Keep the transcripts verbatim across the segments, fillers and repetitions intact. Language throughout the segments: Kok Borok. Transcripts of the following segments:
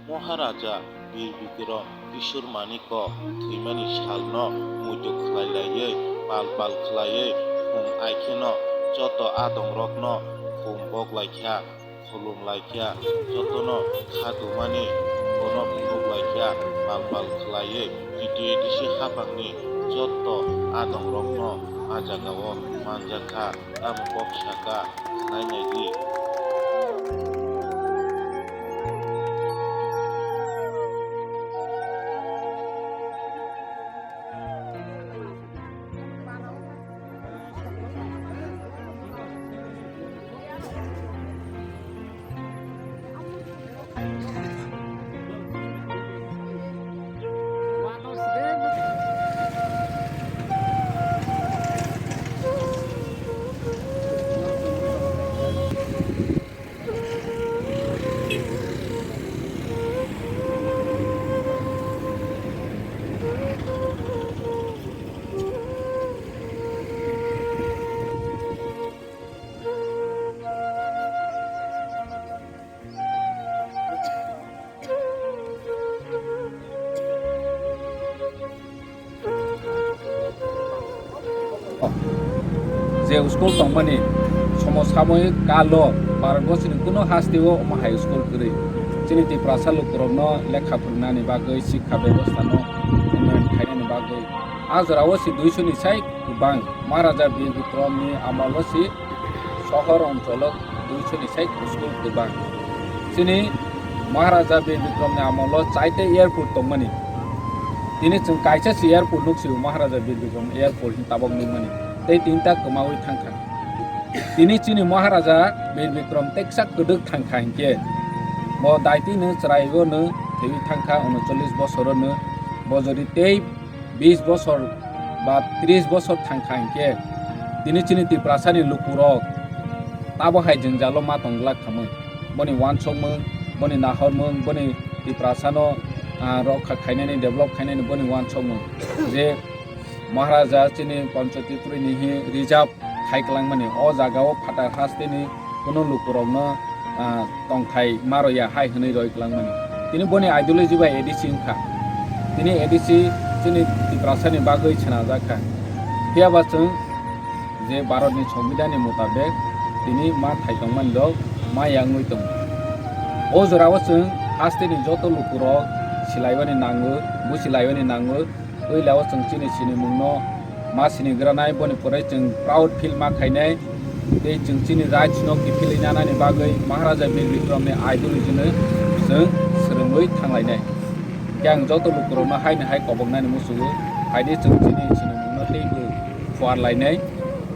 Maharaja Bir Bikram Kishore Manikno thwimani salno muitu khlai laiwi, pal pal khlaiwi, khum aikheno joto adongrokno khum bok lai kha, khulum lai kha, jotono kha tumani bono phunuk lai kha, pal pal khlaiwi, T T A D C haphangni joto adongrokno a jagao manjak kha. Tamo kok saka, khnai nai di. Je school tongmani somo samoyik kalo Bharatborsoni kuno hasteo omo hai school kwrwi. Chini Tiprasa lukurokno lekha phwrwngnani bagwi, sikha bebostha no unnayan khainani bagwi a jorao se duiso ni sai kwbang. Maharaja Bir Bikramni amolo se sohor oncholo duiso ni sai school kwbang. Chini Maharaja Bir Bikramni amolo chaita airport tongmani. Tini chwng kaisa se airport nuksio, Maharaja Bir Bikram airport hin tabok nukmani. Tei tinta kwmaui thangkha. Tini chini Maharaja Bir Bikram teksa kwdwk thangkha hinkhe, bo daitino chwraio no thwiwi thangkha, unocholish bosoro no, bo jodi tei bis bosor ba tris bosor thangkha hinkhe, tini chini Tiprasani lukurok tabo hai jwngjalo ma tongglak khamung. Boni uansukmung, boni nahormung, boni Tiprasano, ah, rokha khainani, develop khainani boni uansukmung. Je Maharaja chini Pancho Tripuri ni hi reserve khai kwlangmani, o jagao phatar hasteni kuno lukurokno, ah, tongthai ma rwya hai hwnwi roi kwlangmani. Tini boni ideology bai A D C wngkha. Tini A D C chini Tiprasani bagwi swnamjak kha. Phiya ba chwng je Bharatni Songbidanni mutabek tini ma thai tongmani rok ma yangwi tongo. O jorao chwng hasteni joto lukurok silaibani nango, busilaibani nango. Puila o chwng chini sinimungno ma sinigranai, boni pore chwng proud feel ma khainai, tei chwng chini rights no kiphilwi nanani bagwi Maharaja Bir Bikramni ideology no chwng swrwngwi thanglainai. Khe ang joto lukurokno haino hai koboknani muchungo, phaidi chwng chini sinimungno teibo phuarlainai,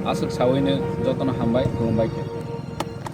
aswk saui no jotono hambai, khulumbai khe.